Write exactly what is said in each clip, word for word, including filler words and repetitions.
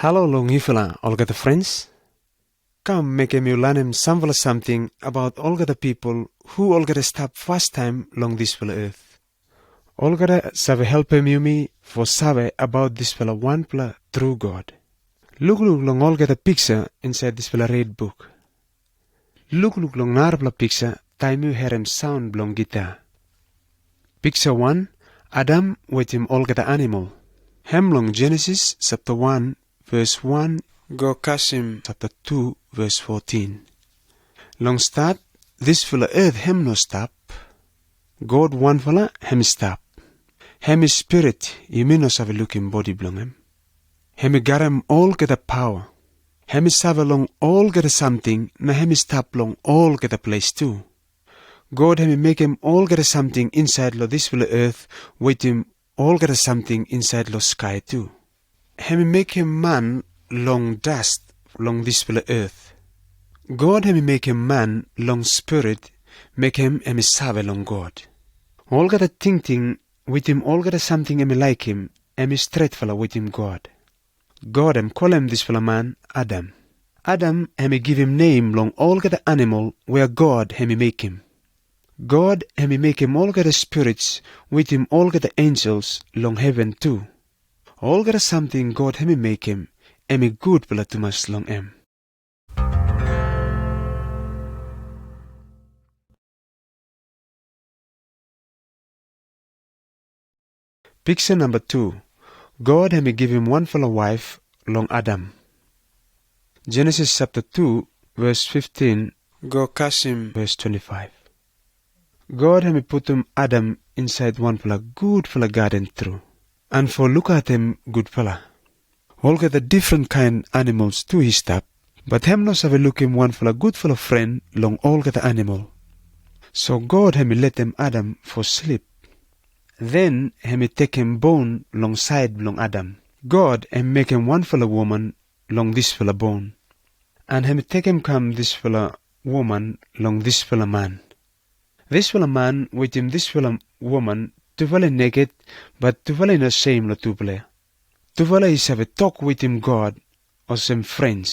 Halo long yufala olgeta frens. Kam mekem yu lanem samfala samting abaot olgeta pipol hu olgeta stap fastaem long disfala eat. Olgeta save helpem yumi fo save abaot disfala wanfala tru God. Lukluk long olgeta piksa insaed disfala red buk. Lukluk long narafala piksa taem yu herem saon blong gita. Piksa wan, Adam wetem olgeta animol. Hem long Genesis sapta wan ves wan go Kasim sapta tu ves fotin. Long stat, disfala eat hem no stap. God wanfala hem i stap. Hem i spirit, yumi no save lukim bodi blong hem. Hem i garem olgeta paoa. Hem i save long olgeta samting, na hem i stap long olgeta ples tu. God hem i mekem olgeta samting insaed long disfala eat wetem olgeta samting insaed long skae tu. Hem i mekem man long dast long disfala eat. God hem i mekem man long spirit, mekem hem i save long God. Olgeta tingting wetem olgeta samting hem i laekem, hem i stretfala wetem God. God hem kolem disfala man Adam. Adam hem i givim nem long olgeta animol wea God hem i mekem. God hem i mekem olgeta spirits wetem olgeta enjels long heven tu. Olgeta samting God hem i mekem, hem i gudfala tumas long hem. Piksa namba tu. God hem i givim wanfala waef long Adam. Genesis sapta tu ves fiftin go Kasim ves twenti faef. God hem i putum Adam insaed wanfala gudfala gaden tru, an fo lukatem gudfala. Olgeta difren kaen animols tu i stap, bat hem no save lukim wanfala gudfala fren long olgeta animol. So God hem i letem Adam fo slip. Den hem i tekem boun long saed blong Adam. God hem i mekem wanfala woman long disfala boun. An hem i tekem kam disfala woman long disfala man. Disfala man wetem disfala woman tufala i neked, bat tufala i no sem long tufala. Tufala i save tok wetem God olsem frens.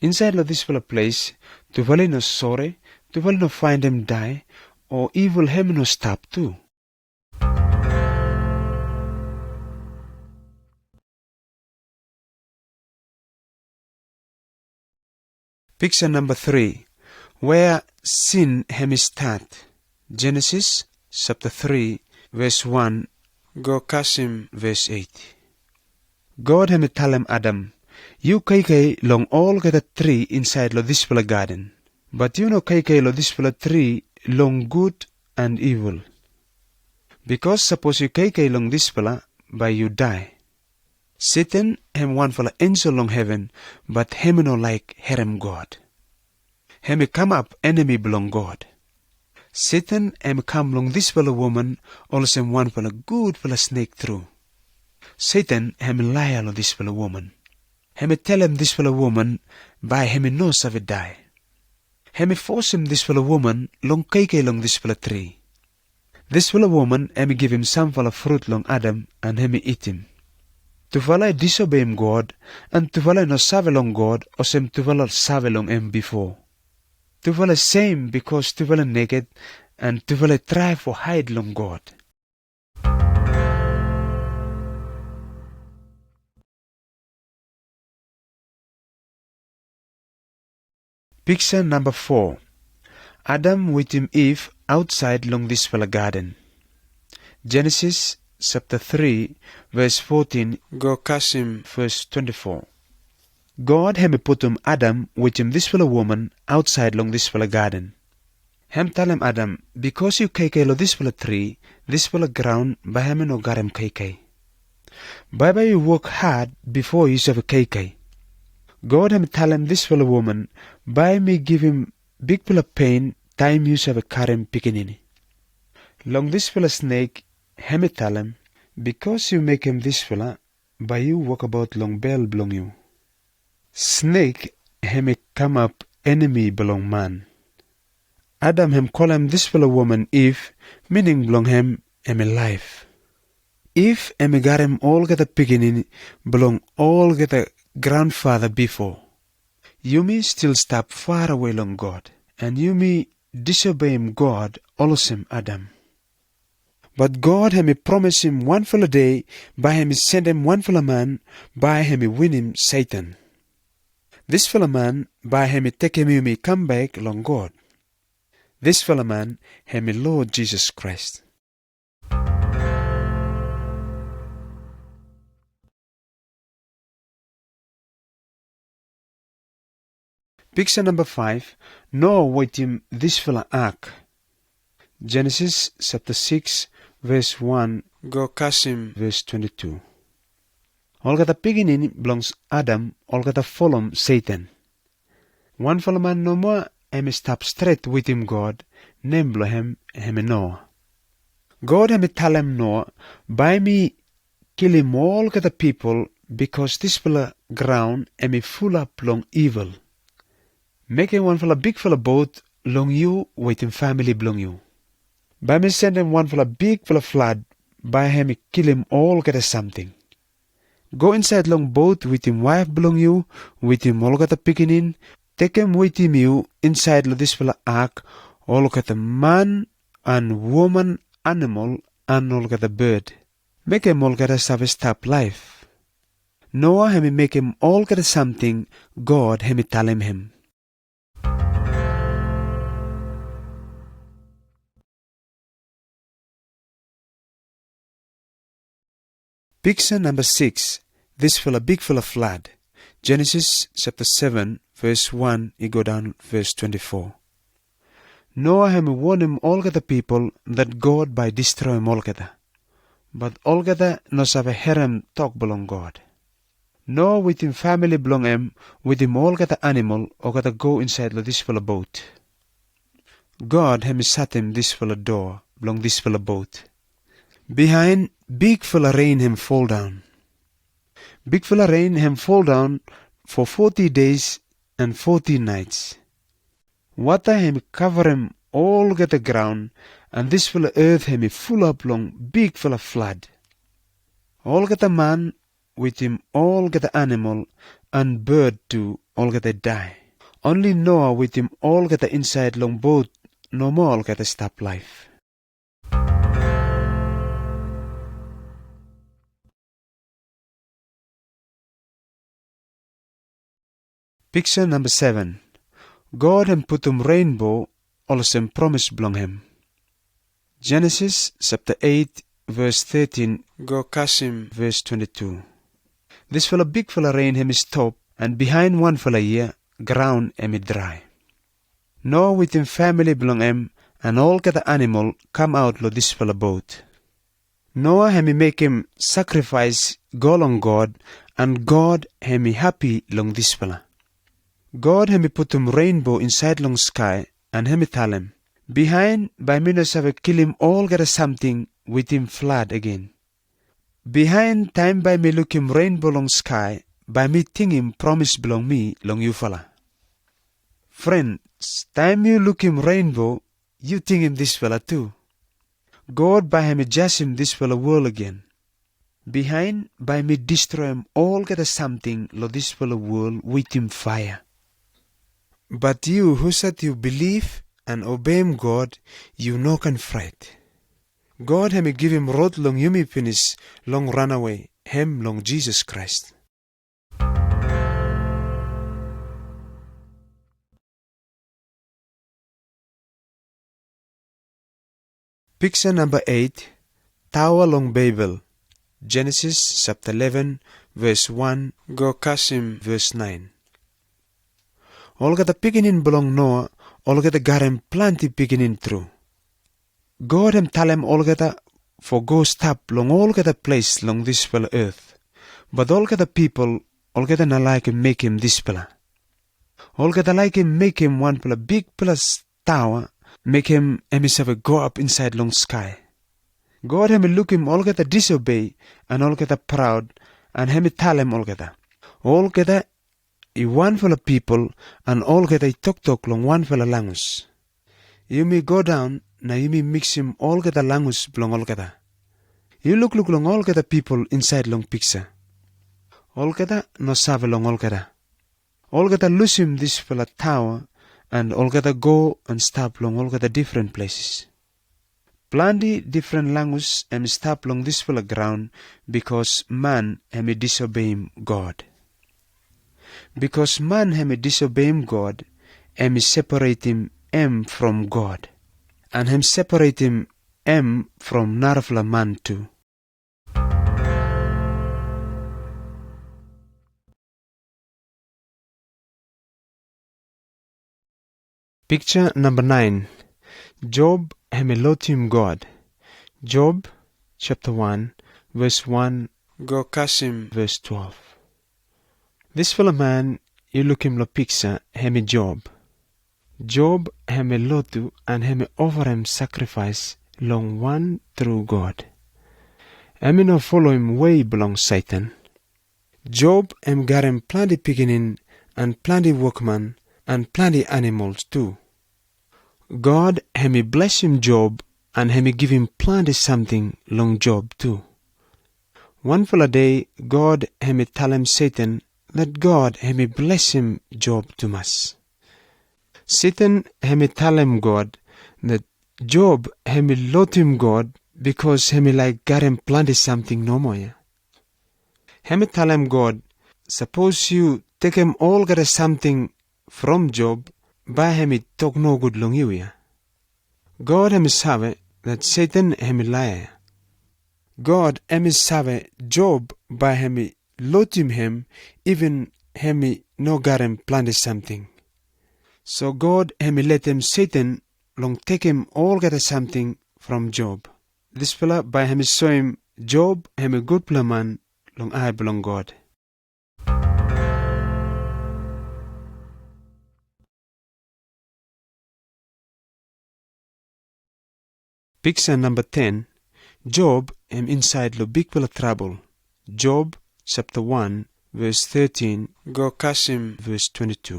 Insaed long disfala ples, tufala i no sore, tufala i no faendem dae, o ivil hem i no stap tu. Piksa namba tri. Wea sin hem i stat. Genesis sapta tri ves wan go Kasim ves eit. God hem i talem Adam, yu kaikai long olgeta tri insaed long disfala gaden, bat yu no kaikai long disfala tri long gud an ivil. Bikos sapos yu kaikai long disfala, bae yu dae. Setan hem wanfala enjel long heven, bat hem i no laek herem God. Hem i kamap enemi blong God. Setan hem i kam long disfala woman olsem wanfala gudfala snek tru. Setan hem i laea long disfala woman. Hem i telem disfala woman bae hem i no save dae. Hem i fosem disfala woman long kaikai long disfala tri. Disfala woman hem i givim samfala frut long Adam an hem i itim. Tufala i disobeim God, an tufala i no save long God olsem tufala save long hem bifo. Tufala sem bikos tufala neked, an tufala trae fo haed long God. Piksa namba fo. Adam wetem Iv aotsaed long disfala gaden. Genesis sapta tri ves fotin go Kasim ves twenti fo. God hem i putum Adam wetem disfala woman aotsaed long disfala gaden. Hem talem Adam, bikos yu kaikai long disfala tri, disfala graun bae hem i no garem kaikai. Bae bae yu wok had bifo yu save kaikai. God hem i talem disfala woman, bae mi givim bigfala pein taem yu save karem pikinini. Long disfala snek hem i talem, bikos yu mekem disfala, bae yu wokabaot long bel blong yu. Snek hem i kamap enemi blong man. Adam hem kolem disfala woman Iv, mining blong hem hem i laef. Iv hem i garem olgeta pikinini blong olgeta granfada bifo. Yumi stil stap farawe long God, and yumi disobeim God olsem Adam. Bat God hemi promesim wanfala dei bae hemi sendem wanfala man bae hemi winim Setan. Disfala man bae hemi tekem yumi kambak long God. Disfala man hemi Lord Jesus Christ. Piksa namba faif, Noa wetem disfala ark. Genesis sapta sikis, ves wan go kasim ves twenti tu. Olgeta pikinini blong Adam, olgeta folom Setan. Wanfala man nomo hemi stap stret wetem God, nem blong hem hemi Noa. God hemi talem Noa, bae mi kilim olgeta pipol, bikos disfala graun hemi fulap long ivil. Mekem wanfala bigfala boat long yu wetem famili blong yu. Bae mi sendem wanfala bigfala flad, bae hemi kilim olgeta samting. Go insaed long boat wetem waef blong yu, wetem olgeta pikinini, tekem wetem yu insaed long disfala ark, olgeta man and woman, animol and olgeta bed. Mekem olgeta save stap laef. Noa hemi mekem olgeta samting God hemi talem hem. Piksa namba sikis, disfala bigfala flad. Genesis sapta seven, ves wan i go daun ves twenti fo. Noa hemi wonem olgeta pipol dat God bae distroem olgeta. Bat olgeta no save harem tok blong God. Noa wetem famili blong hem, wetem olgeta animol, olgeta go insaed long disfala boat. God hemi satem disfala doa blong disfala boat. Bihaen, bigfala rein hem foldaon. Bigfala rein hem foldaon fo foti deis and foti naets. Wata hemi kavarem olgeta graun, and disfala eat hemi fulap long bigfala flad. Olgeta man wetem olgeta animol and bed tu, olgeta dae. Onli Noa wetem olgeta insaed long boat nomo olgeta stap laef. Piksa namba seven. God hem putum reinbo olsem promes blong hem. Genesis sapta eit, ves tetin go kasim ves twenti tu. Disfala bigfala rein hemi stop, and bihaen wanfala yia, graun hemi drae. Noa wetem famili blong hem and olgeta animol kamaot long disfala boat. Noa hemi mekem sakrifaes go long God, and God hemi hapi long disfala. God hemi putum reinbo insaed long skae, and hemi talem, bihaen bae mi no save kilim olgeta samting wetem flad agen. Bihaen taem bae mi lukim reinbo long skae, bae mi tingim promes blong mi long yufala. Frens, taem yu lukim reinbo, yu tingim disfala tu. God bae hemi jasem disfala wol agen. Bihaen bae mi distroem olgeta samting long disfala wol wetem faea. Bat yu husat yu bilif and obeim God, yu no kan fraet. God hemi givim rod long yumi finis long ranawe, hem long Jisas Kraes. Piksa namba eit, Taoa long Babel. Genesis sapta leven, ves wan go kasim ves naen. Olgeta pikinini blong Noa, olgeta garem plante pikinini tru. God hem talem olgeta fo go stap long olgeta ples long disfala eat. Bat olgeta pipol, olgeta no laekem mekem disfala. Olgeta laekem mekem wanfala bigfala taoa, mekem hemi save goap insaed long skae. God hemi lukim olgeta disobei and olgeta praod, and hemi talem olgeta, olgeta i wanfala pipol, and olgeta i toktok long wanfala langus. Yumi go daon, na yumi miksim olgeta langus blong olgeta. Yu lukluk long olgeta pipol insaed long piksa. Olgeta no save long olgeta. Olgeta lusim disfala taoa, and olgeta go and stap long olgeta difren pleses. Plante difren lanwis hem i stap long disfala graun, bikos man hem i disobeim God. Bikos man hem i disobeim God, hem i separetem hem from God, and hem separetem hem from narafala man tu. Piksa namba naen. Job hem i lotum God. Job sapta wan, ves wan go kasim ves twelve. Disfala man yu lukim long piksa hem i Job. Job hem i lotu and hem i ofarem sakrifaes long wan tru God. Hem i no foloem wei blong Setan. Job hem i garem plante pikinin and plante wokman and plante animols tu. God hem i blesem Job and hem i givim plante samting long Job tu. Wanfala dei God hem i talem Setan that God hem i blesem Job tumas. Setan hem i talem God that Job hem i lotum God bikos hem i laek garem plante samting nomo ya. Hem i talem God, sapos yu tekem olgeta samting from Job, bae hem i tok nogud long yu ya. God hem i save that Setan hem i laea. God hem i save Job bae hem i lotum hem, iven hem i no garem plante samting. So God hem i letem Setan long tekem olgeta samting from Job. Disfala bae hem i soem Job hem i gudfala man long ae blong God. Piksa namba ten. Job hem insaed long bigfala trabol. Job sapta wan, ves tetin go kasim ves twante tu.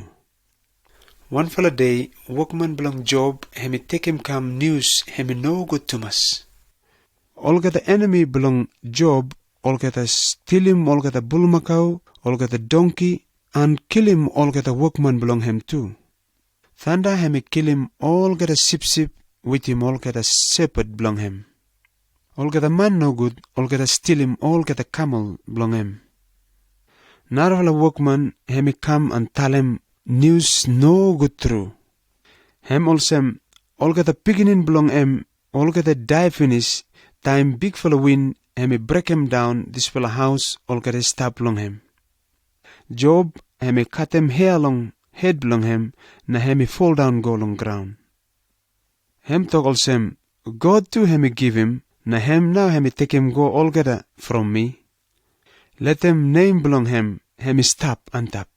Wanfala dei wokman blong Job hem i tekem kam nius hem i nogud tumas. Olgeta enemi blong Job, olgeta stilim olgeta bulumakau, olgeta dongki, and kilim olgeta wokman blong hem tu. Tanda hem i kilim olgeta sipsip wetem olgeta sepad blong hem. Olgeta man nogud olgeta stilim olgeta kamel blong hem. Narafala wokman hem i kam and talem nius nogud tru. Hem olsem, olgeta pikinin blong hem olgeta i dae finis taem bigfala win hem i brekem daon disfala haos olgeta i stap long hem. Job hem i katem hea long hed blong hem, na hem i foldaon go long graon. Hem tok olsem, God tu hem i givim, na hem nao hem i tekem go olgeta from mi. Letem nem blong hem hem i stap antap.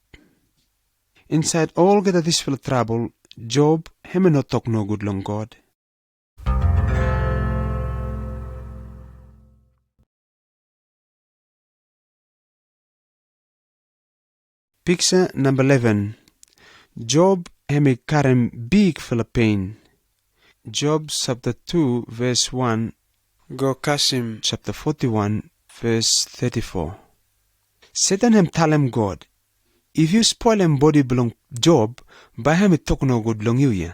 Insaed olgeta disfala trabol, Job hem i no tok nogud long God. Piksa namba eleven. Job hem i karem bigfala pein. Job sapta tu ves wan go kasim sapta foti wan ves teti fo. Setan hem talem God, if yu spolem bodi blong Job, bae hem i tok nogud long yu ya.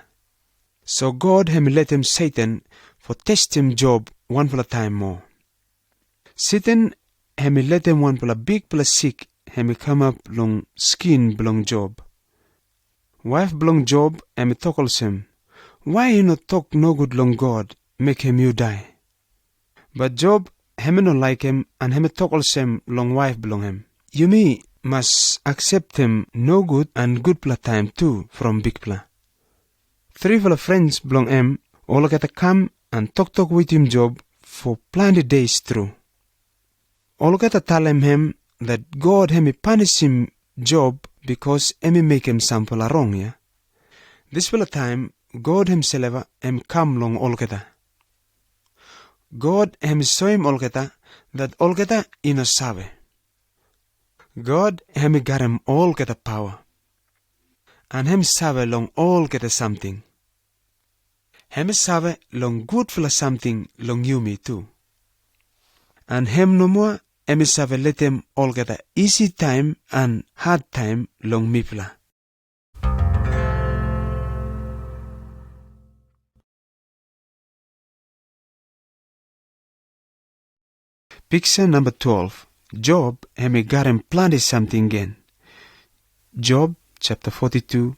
So God hem i letem Setan fo testem Job wanfala taem moa. Setan hem i letem wanfala bigfala sik hem i kamap long skin blong Job. Waef blong Job hem i tok olsem, wae yu no tok nogud long God mekem yu dae? Bat Job hem i no laekem and hem i tok olsem long waef blong hem, yumi mas akseptem nogud and gudfala taem tu from Bigfala. Trifala frens blong hem olgeta kam and toktok wetem Job fo plante deis tru. Olgeta talem hem that God hem i panisim Job bikos hem i mekem samfala rong ya. Disfala taem God hemself hem i kam long olgeta. God hem i soem olgeta that olgeta i no save. God hem i garem olgeta paoa and hem i save long olgeta samting. Hem i save long gudfala samting long yumi tu. And hem no moa hem i save letem olgeta isi taem and had taem long mifala. Piksa namba twelve. Job hem i garem plante samting gen. Job japta forty-two,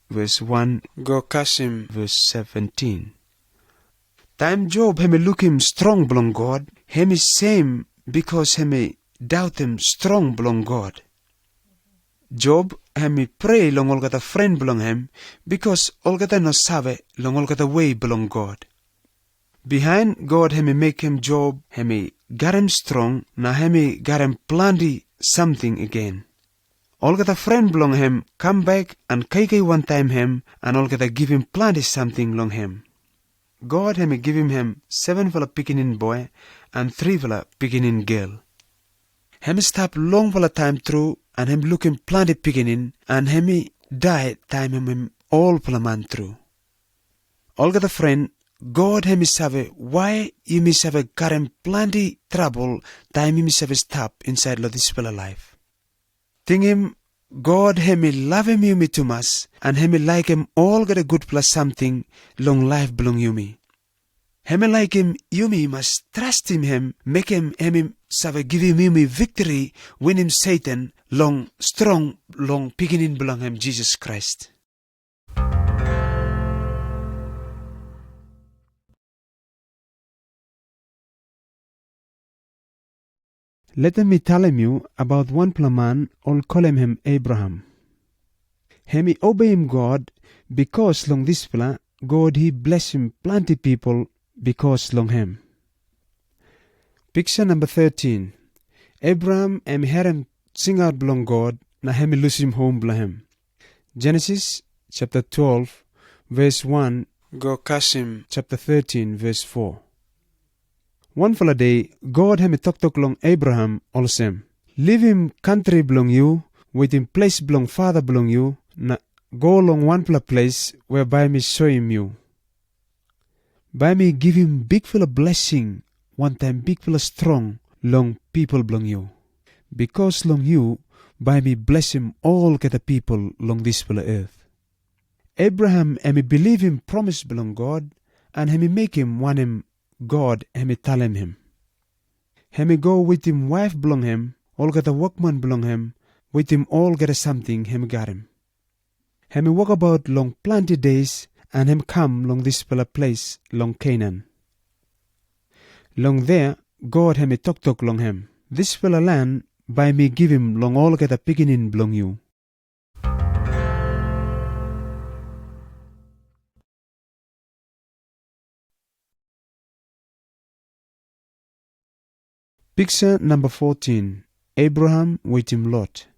ves one go kasem ves seventin. Taem Job hem i lukim strong blong God, hem i sem bikos hem i daotem strong blong God. Job hem i prei long olgeta fren blong hem, bikos olgeta no save long olgeta wei blong God. Bihaen God hem i mekem Job hem i garem strong, na hem i garem plante samting agen. Olgeta fren blong hem kambek and kaikai wantaem hem, and olgeta givim plante samting long hem. God hem i givim hem sevenfala pikinin boe and trifala pikinin gel. Hem i stap longfala taem tru, and hem i lukim plante pikinin, and hem i dae taem hem i olfala man tru. Olgeta fren, God hem i save why yumi save garem plante trabol taem yumi save stap insaed long disfala laef. Tingim, God hem i lavem yumi tumas, and hem i laekem olgeta gudfala samting long laef blong yumi. Hem i laekem yumi mas trastem hem, mekem hem i save givim yumi viktori, winim Setan long strong long pikinin blong hem Jisas Kraes. Letem mi talem yu abaot wanfala man ol kolem hem Abraham. Hem i obeim God, bikos long disfala God i blesem plante pipol bikos long hem. Piksa namba thirteen. Abraham hem i harem singaot blong God, na hem i lusum hom blong hem. Genesis japta twelve, ves one go kasem japta thirteen, ves four. Wanfala dei God hem i toktok long Abraham olsem, livim kantri blong yu, wetem ples blong fata blong yu, na go long wanfala ples we bae mi soem yu. Bae mi givim bigfala blesing wantaem bigfala strong long pipol blong yu. Bikos long yu bae mi blesem olgeta pipol long disfala eth. Abraham hem i bilivim promes blong God, and hem i mekem wanem God hem i talem hem. Hem i go wetem waef blong hem, olgeta wokman blong hem, wetem olgeta samting hem i garem. Hem i wokabaot long plante deis, and hem i kam long disfala ples long Kenan. Long dea God hem i toktok long hem, disfala lan bae mi givim long olgeta pikinin blong yu. Piksa namba fourteen. Abraham wetem Lot.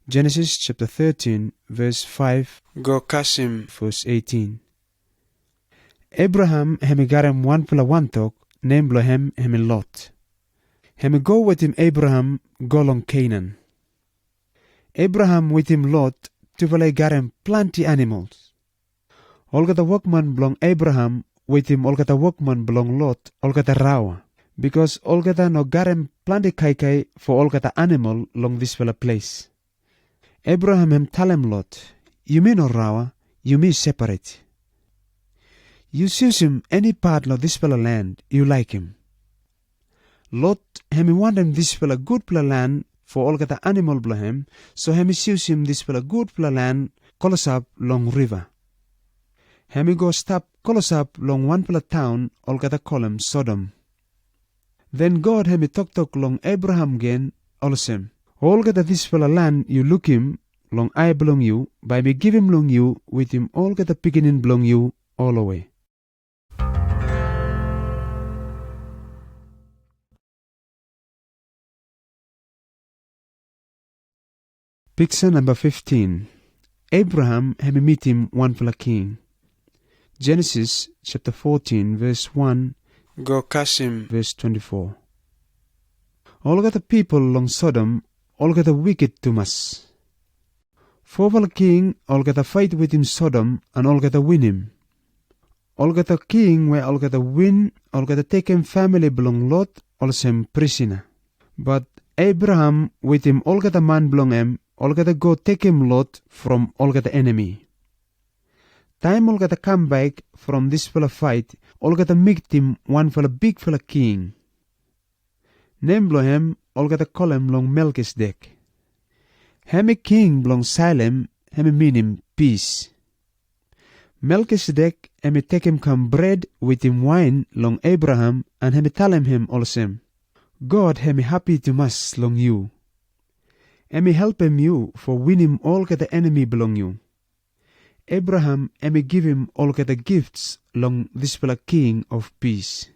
Genesis japta thirteen, ves five go kasem ves eighteen. Abraham hem i garem wanfala wantok, nem blong hem hem i Lot. Hem i go wetem Abraham go long Kenan. Abraham wetem Lot tufala i garem plante animols. Olgeta wokman blong Abraham wetem olgeta wokman blong Lot olgeta rawa, bikos olgeta no garem plante kaikai fo olgeta animol long disfala ples. Abraham hem i talem Lot, yumi no rawa, yumi separet. Yu susum eni pat long disfala lan yu laekem. Lot hem i wantem disfala gudfala lan fo olgeta animol blong hem, so hem i susum disfala gudfala lan kolosap long riva. Hem i go stap kolosap long wanfala taon olgeta kolem Sodom. Den God hem i toktok long Abraham gen olsem, olgeta disfala lan yu lukim long ae blong yu bae mi givim long yu wetem olgeta pikinin blong yu olowe. Piksa namba fifteen. Abraham hem i mitim wanfala king. Genesis japta fourteen, ves one go kasem ves twenty-four. Olgeta pipol long Sodom olgeta wiked tumas. Fofala king olgeta faet wetem Sodom and olgeta winim. Olgeta king we olgeta win olgeta tekem famili blong Lot olsem prisina. Bat Abraham wetem olgeta man blong hem, olgeta go tekem Lot from olgeta enemi. Taem olgeta kam baek from disfala faet, olgeta mitim wanfala bigfala king. Nem blong hem olgeta kolem long Melkisedek. Hemi king blong Salem, hemi minim pis. Melkisedek hemi tekem kam bred wetem waen long Abraham, an hemi talem hem olsem, God hemi hapi tumas long yu. Hemi helpem yu fo winim olgeta enemi blong yu. Abraham hemi givim olgeta gifts long disfala king of pis.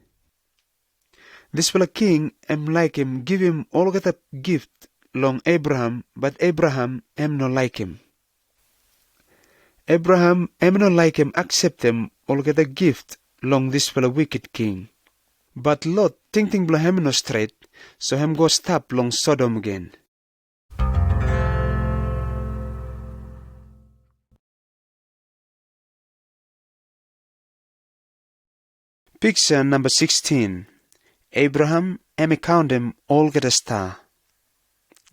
Disfala king hem laekem givim olgeta gift long Abraham, but Abraham hem no laekem. Abraham hem no laekem akseptem olgeta gift long disfala wiked king. But Lot tingting blong hem no stret, so hem go stap long Sodom gen. Piksa namba sixteen. Abraham hemi kauntem olgeta sta.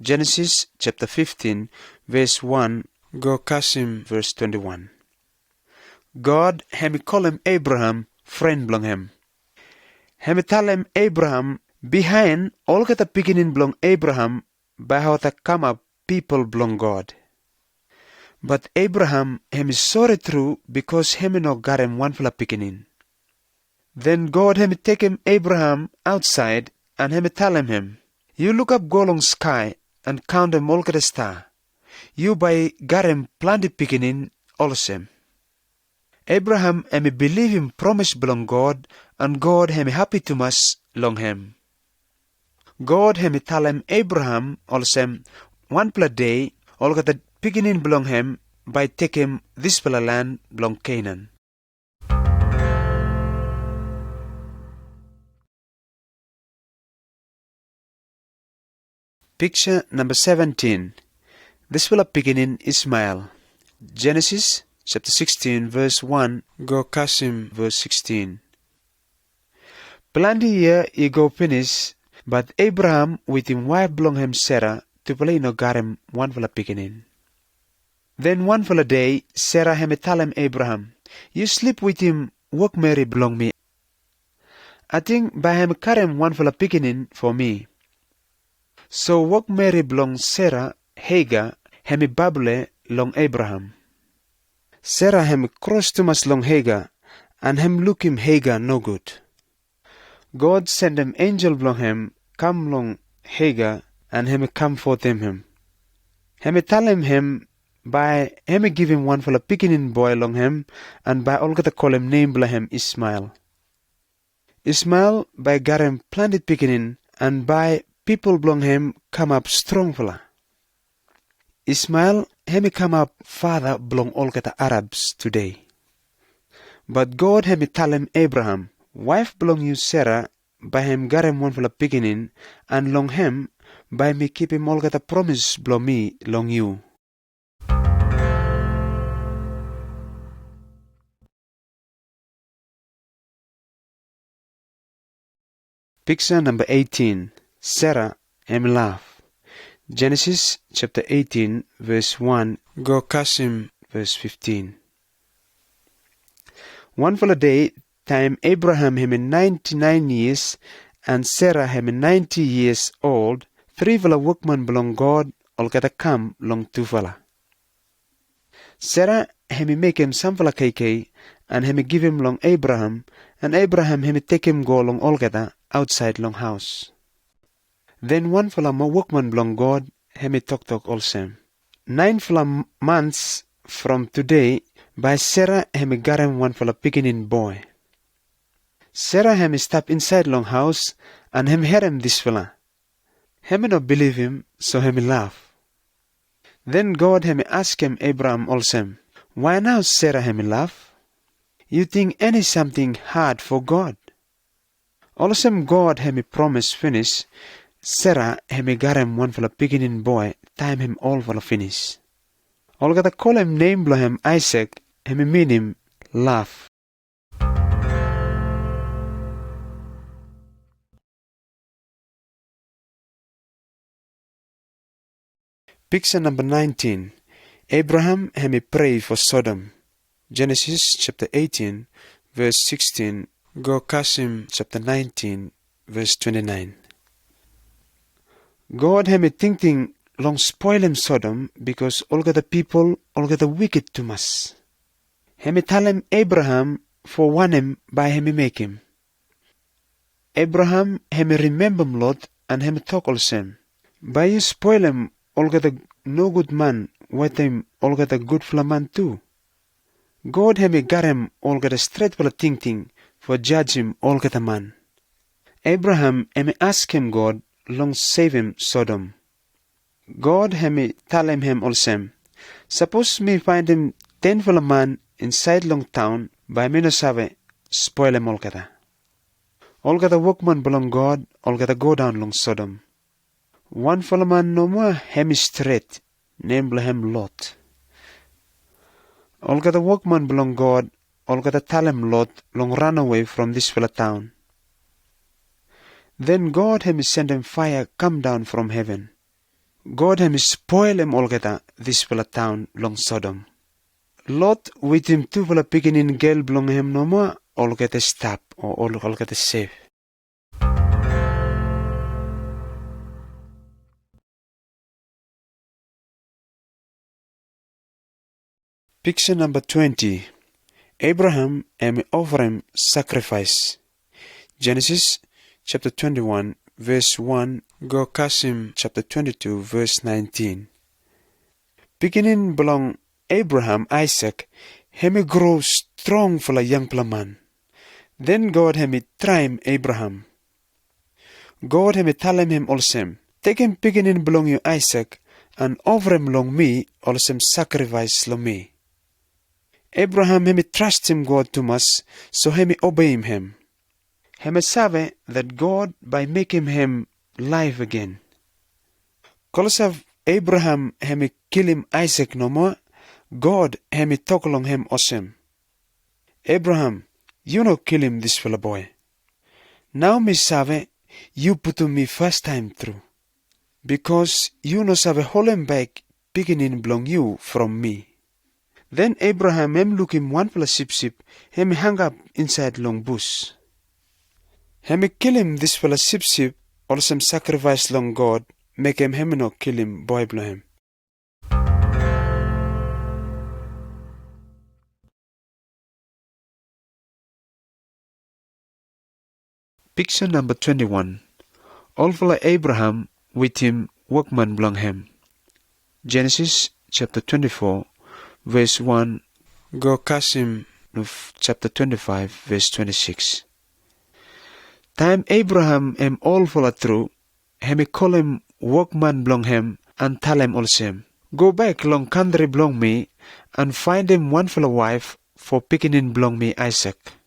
Genesis chapter fifteen, verse one go kasem verse twenty-one. God hemi kolem Abraham fren blong hem. Hemi talem Abraham, bihaen olgeta pikinin blong Abraham bae hotau kamap pipol blong God. But Abraham hemi sore tru, bikos hemi no garem wanfala pikinin. Den God hemi tekem Abraham aotsaed, an hemi talem hem, yu lukap go long skae an kauntem olgeta sta. Yu bae garem plante pikinin olsem. Abraham hemi bilivim promes blong God, an God hemi hapi tumas long hem. God hemi talem Abraham olsem, wanfala dei olgeta pikinin blong hem bae tekem disfala lan blong Kenan. Piksa namba seventeen. Disfala pikinin Ismael. Genesis chapter sixteen, verse one go kasem verse sixteen. Plante yia i go finis, but Abraham wetem waef blong hem Sera, tufala i no garem wanfala pikinin. Den wanfala dei Sera hemi talem Abraham, yu slip wetem wokmeri blong mi. Ating bae hem karem wanfala pikinin fo mi. So wokmeri blong Sera, Hagar, hemi babule long Abraham. Sera hemi kros tumas long Hagar, an hem lukim Hagar nogud. God sendem enjel blong hem kam long Hagar, an hemi kamfotem hem. Hemi talem hem bae hemi givim wanfala pikinin boe long hem, an bae olgeta kolem nem blong hem Ismael. Ismael bae garem plante pikinin, an bae pipol blong hem kamap strongfala. Ismael hemi kamap fada blong olgeta Arabs tudei. But God hemi talem Abraham, waef blong yu Sera bae hem garem wanfala pikinin, an long hem bae mi kipim olgeta promes blong mi long yu. Piksa namba eighteen. Sera hemi laf. Genesis chapter eighteen, verse one go kasem verse fifteen. Wanfala dei, taem Abraham hemi ninety-nine years, an Sera hemi ninety years old, trifala wokman blong God olgeta kam long tufala. Sera hemi mekem samfala kaikai, an hemi givim long Abraham, an Abraham hemi tekem go long olgeta aotsaed long haos. Den wanfala mo wokman blong God hemi toktok olsem, naenfala m-, months from tudei, bae Sera hemi garem wanfala pikinin boe. Sera hemi stap insaed long haos, an hemi herem disfala. Hemi no bilivim, so hemi laf. Den God hemi askem Abraham olsem, wai nao Sera hemi laf? Yu ting eni samting had fo God? Olsem God hemi promes finis, Sera hemi garem wanfala pikinin boe taem hem olfala finis. Olgeta kolem nem blong hem Aesek, hemi minim laf. Piksa namba nineteen. Abraham hemi prei fo Sodom. Genesis chapter eighteen, verse sixteen, go Kasim chapter nineteen, verse twenty-nine. God hemi tingting long spoilem Sodom, bikos olgeta pipol olgeta wiked tumas. Hemi talem Abraham fo wanem bae hemi mekem. Abraham hemi rimembem Lot an hemi tok olsem, bae yu spoilem olgeta nogud man wetem olgeta gudfala man tu. God hemi garem olgeta stretfala tingting fo jajem olgeta man. Abraham hemi askem God long sevem Sodom. God hemi talem hem olsem, sapos mi faindem tenfala man insaed long taon, bae mi no save spoilem olgeta. Olgeta wokman blong God olgeta godaon long Sodom. Wanfala man nomo hemi stret, nem blong hem Lot. Olgeta wokman blong God olgeta talem Lot long ranawe from disfala taon. Den God hemi sendem faea kamdaon from heven. God hemi spoilem olgeta disfala taon long Sodom. Lot wetem tufala pikinini gel blong hem nomo, olgeta stap o ol- olgeta sef. Piksa namba twenty. Abraham hemi ofarem sakrifaes. Genesis chapter twenty-one, verse one, go Kasim chapter twenty-two, verse nineteen. Pikinini blong Abraham, Aisak, hemi gro strongfala yangfala man. Den God hemi traem Abraham. God hemi talem hem olsem, tekem pikinini blong yu Aisak an ofarem long mi olsem sakrifaes long mi. Abraham hemi trastem God tumas, so hemi obeim hem. Hemi save that God bae mekem hem laef agen. Klose Abraham hemi kilim Aisak nomo, God hemi tok long hem olsem, Abraham, yu no kilim disfala boe. Nao mi save yu putum mi fastaem tru, bikos yu no save holem baek pikinini blong yu from mi. Den Abraham hemi lukim wanfala sipsip hemi hangap insaed long bus. Hemi kilim disfala sipsip olsem sakrifaes long God, mekem hemi no kilim boe blong hem. Piksa namba twenty-one. Olfala Abraham wetem wokman blong hem. Genesis chapter twenty-four, verse one, go Kasim chapter twenty-five, verse twenty-six. Taem Abraham hem olfala tru, hemi kolem wokman blong hem an talem olsem, go bak long kantri blong mi an faendem wanfala waef fo pikinini blong mi Aisak.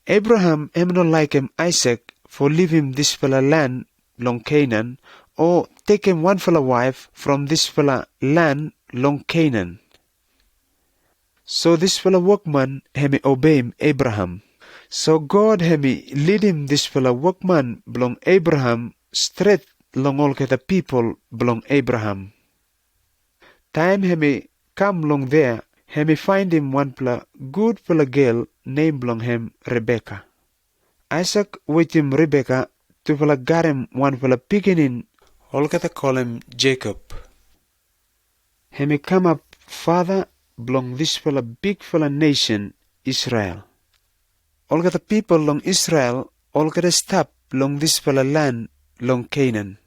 Abraham hemi no laekem Aisak fo livim disfala lan long Kenan o tekem wanfala waef from disfala lan long Kenan. So disfala wokman hemi obeim Abraham. So God hemi lidim disfala wokman blong Abraham stret long olgeta pipol blong Abraham. Taem hemi kam long dea, hemi faendem wanfala gudfala gel nem blong hem Rebeka. Aisak wetem Rebeka tufala garem wanfala pikinini olgeta kolem Jekob. Hemi kamap fada blong disfala bigfala nesen Israel. Olgeta pipol long Israel olgeta stap long disfala lan long Kenan.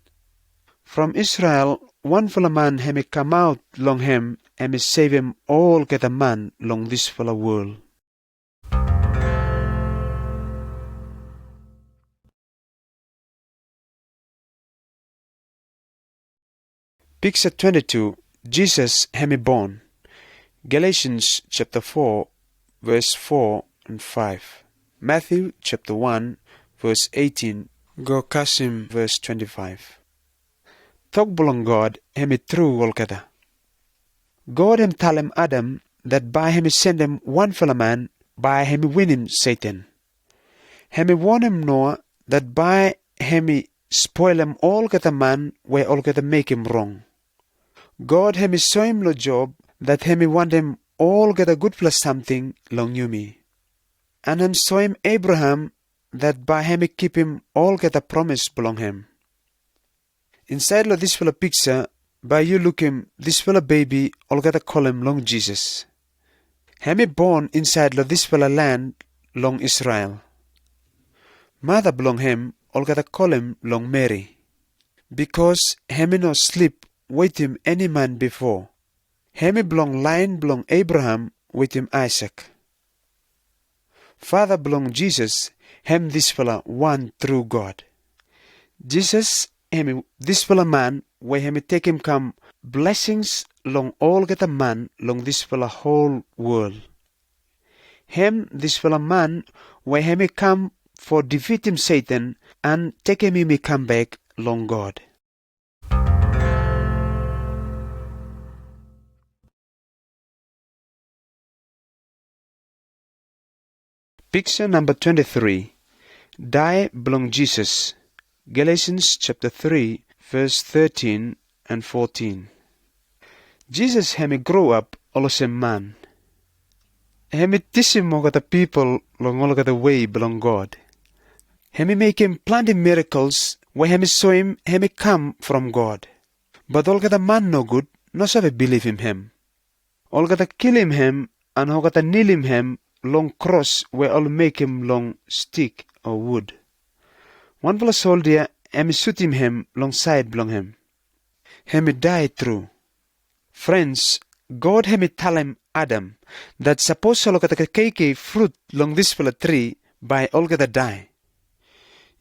From Israel wanfala man hemi kamaot long hem hemi sevem olgeta man long disfala wol. Piksa twenty-two. Jesus hemi bon. Galatians chapter four, verse four and five. Matthew chapter one, verse eighteen, go Kasim verse twenty-five. Tok blong God hemi tru olgeta. God hemi talem Adam that bae hemi sendem wanfala man bae hemi winim Setan. Hemi wonem Noa that bae hemi spoelem olgeta man we olgeta mekem rong. God hemi soim long Job dat hemi wantem olgeta gudfala samting long yumi. An hem soim Abraham dat bai hemi kipim olgeta promes blong hem. Insaed long disfala piksa, bai yu lukim disfala beibi olgeta kolem long Jesus. Hemi bon insaed long disfala land long Israel. Mada blong hem olgeta kolem long Meri, bikos hemi no slip wetem eni man bifo. Hemi blong laen blong Abraham wetem Aisak. Fada blong Jesus hem disfala wan tru God. Jesus hemi disfala man we hemi tekem kam blessings long olgeta man long disfala hol wol. Hem disfala man we hemi kam fo difitim Setan an tekem yumi kambek long God. Piksa namba twenty-three. Dae blong Jesus. Galatians chapter three, verse thirteen and fourteen. Jesus hemi grow up olsem man. Hemi tisim olgeta pipol long olgeta wei blong God. Hemi mekem plante miracles we hemi soem hemi kam from God. But olgeta man nogud no save bilivim hem. Olgeta kilim hem an olgeta nilim hem long kros we ol mekem long stik o wud. Wanfala soldia hemi sutim hem long saed blong hem. Hemi dae tru. Frens, God hemi talem Adam dat sapos olgeta keikei frut long disfala tri, bai olgeta dae.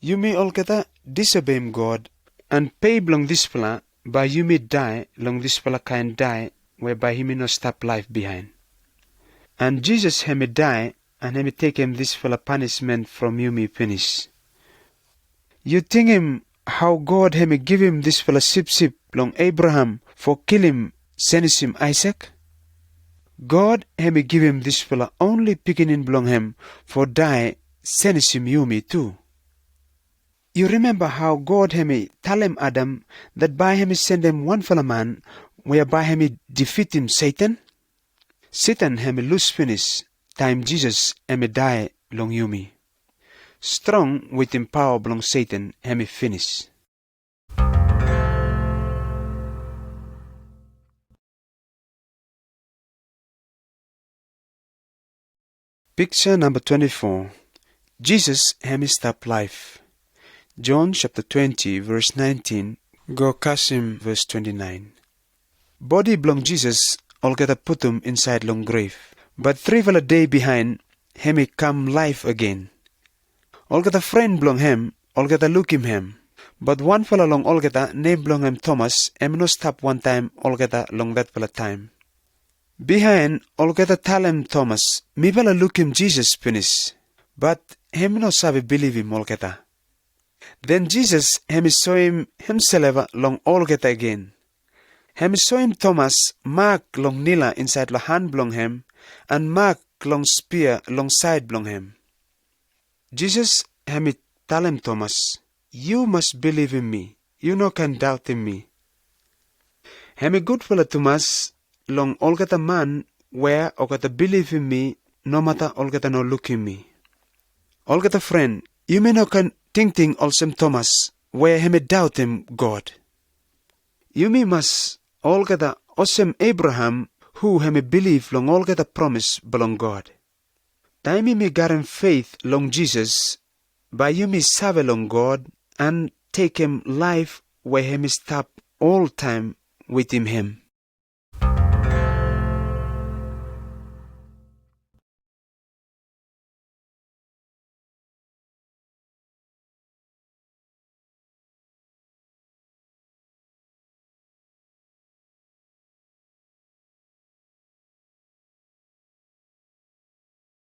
Yumi olgeta disobeim God, an pei blong disfala bai yumi dae long disfala kaen dae we bai yumi no stap laef bihaen. An Jesus hemi dae an hemi tekem disfala panismen from yumi finis. Yu tingim hao God hemi givim disfala sipsip long Abraham fo kilim senisim Aisak? God hemi givim disfala onli pikinin blong hem fo dae senisim yumi tu. Yu rimemba hao God hemi talem Adam dat bai hemi sendem wanfala man we bai hemi difitim Setan? Setan hemi lus finis taem Jesus hemi dae long yumi. Strong wetem paoa blong Setan hemi finis. Piksa namba twenty-four. Jesus hemi stap laef. John chapter twenty, verse nineteen, go kasim verse twenty-nine. Bodi blong Jesus olgeta putum insaed long gref, but trifala dei bihaen hemi kam laef agen. Olgeta fren blong hem olgeta lukim hem, but wanfala long olgeta nem blong hem Tomas hemi no stap wantaem olgeta long datfala taem. Bihaen olgeta talem Tomas, mifala lukim Jesus finis, but hemi no save bilivim olgeta. Den Jesus hemi soem hemself long olgeta agen. Hemi soem Tomas mak long nila insaed long han blong hem, an mak long spia long saed blong hem. Jesus hemi talem Tomas, yu mas bilivim mi, yu no kan daotem mi. Hemi gudfala tumas long olgeta man we olgeta bilivim mi nomata olgeta no lukim mi. Olgeta fren, yumi no kan tingting olsem Tomas we hemi daotem God. Yumi mas olgeta olsem Abraham hu hemi biliv long olgeta promes blong God. Taem yumi garam feit long Jesus, bai yumi save long God an tekem laef we hemi stap oltaem wetem hem.